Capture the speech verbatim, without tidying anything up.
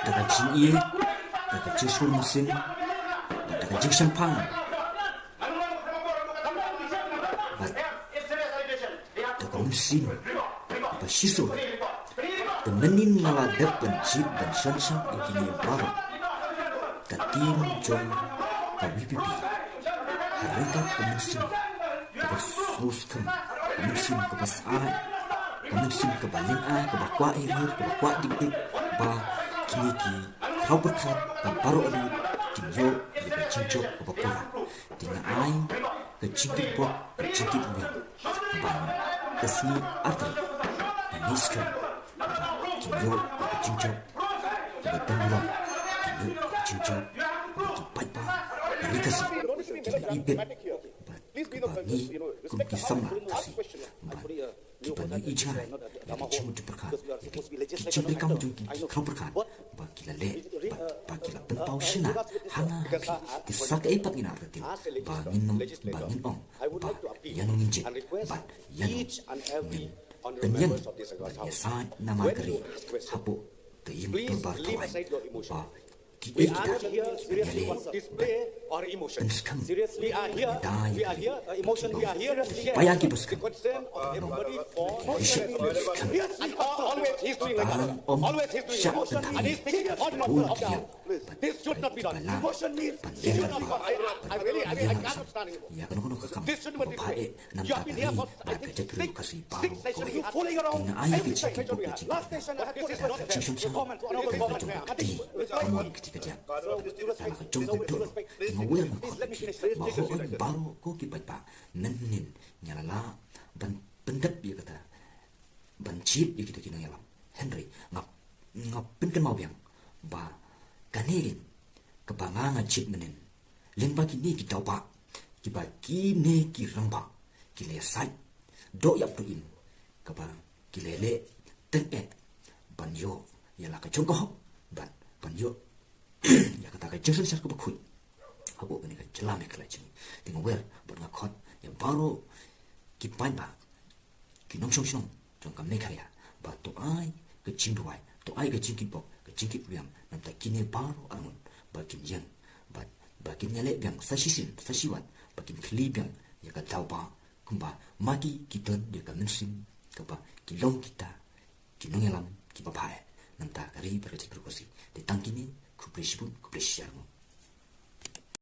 Da ka jingïeit, da ka jingsngewsih mynsiem, bad da ka jingshemphang, bad da ka mynsiem kaba shisha. Te mynnin nga la dep ban jied ban synshar ïa kine baroh, ka team jong ka VPP ha ryngkat ka mynsiem kaba sngewskhem, ka mynsiem kaba sah, ka mynsiem kaba lyngngai, kaba kwah ïa ri, kaba kwah dik dik, ba kine ki khraw pyrkhat ba baroh ruh kin ïoh ïa ka jingjop kaba pura. Te nga ai ka jingkitbok, ka jingkitwei ban ka sngi artylli, ka ngi skhem ba kin ïoh ïa ka jingjop kaba don burom, kin ïoh ïa ka jingjop kaba ki paidbah ka ri Khasi ki la ibit, ba kaba ngi kum ki samla Khasi, ba kiba ngi i jngai ïa ka jingmut jingpyrkhat, ïa ka jingtreikam jong ki khraw pyrkhat, ba ki la leh, ba, ba ki la pynpaw shynna ha nga ha phi. Te sa kaei pat ngin artatien, ba ngin ong, ba ngin ong ba ïa no ngin jied, bad ïa no ngin pynïeng ban ïasaid namar ka ri hapoh ka ïing dorbar thaw aiñ, ba kiei kita kiba ïaleh ban pynskhem, ban ïada ïa ka ri, ba ïa kiba skhem, ba ïa kiba skhem, ban ym shah pynthame, bun ki ïap, bad kiba lah ban ïeng, ban ïeng ïa kano kano ka kam kaba bha eh na ka bynta ka ri bad ka jaitbynriew Khasi baroh kawei. Te nga ai ka jingkitbok, ka jingkitbok, ka jingshongshar, ka jong ka kti kamon kti kadiang, ka jong ka dohnud. Te nga wer nga khot ïa phi ba hooid baroh ko ki paidbah, mynhynnin ngi la lah ban pyndep ïa kata, ban jied ïa kita ki nongïalam. Hynrei nga, nga pynkynmaw biang ba kane kaba nga, nga jied mynnin, lyngba kine ki daw bah kiba kine ki rangbah ki la ïasaid doh ïap doh im, kaba ki la leh teng eh ban ïoh ïa la ka jong ka hok, ban, ban ïoh ïa kata ka jingsynshar kaba khuid hapoh kane ka jylla Meghalaya jong ngi. Te nga wer bad nga khot ïa baroh ki paidbah, ki nongshong shnong jong ka Meghalaya, ba to ai ka jingduwai, to ai ka jingkitbok, ka jingkitwei, namar kine baroh arngut ba kin ïeng, ba, ba kin ïaleh biang sa shisien sa shiwat, ba kin khlieh biang ïa ka daw bah, kumba ma ki ki don ïa ka mynsiem kaba ki long kita ki nongïalam kiba bha eh na ka bynta ka ri bad ka jaitbynriew Khasi. Te tang kine, khublei shibun, khublei shihajar nguh.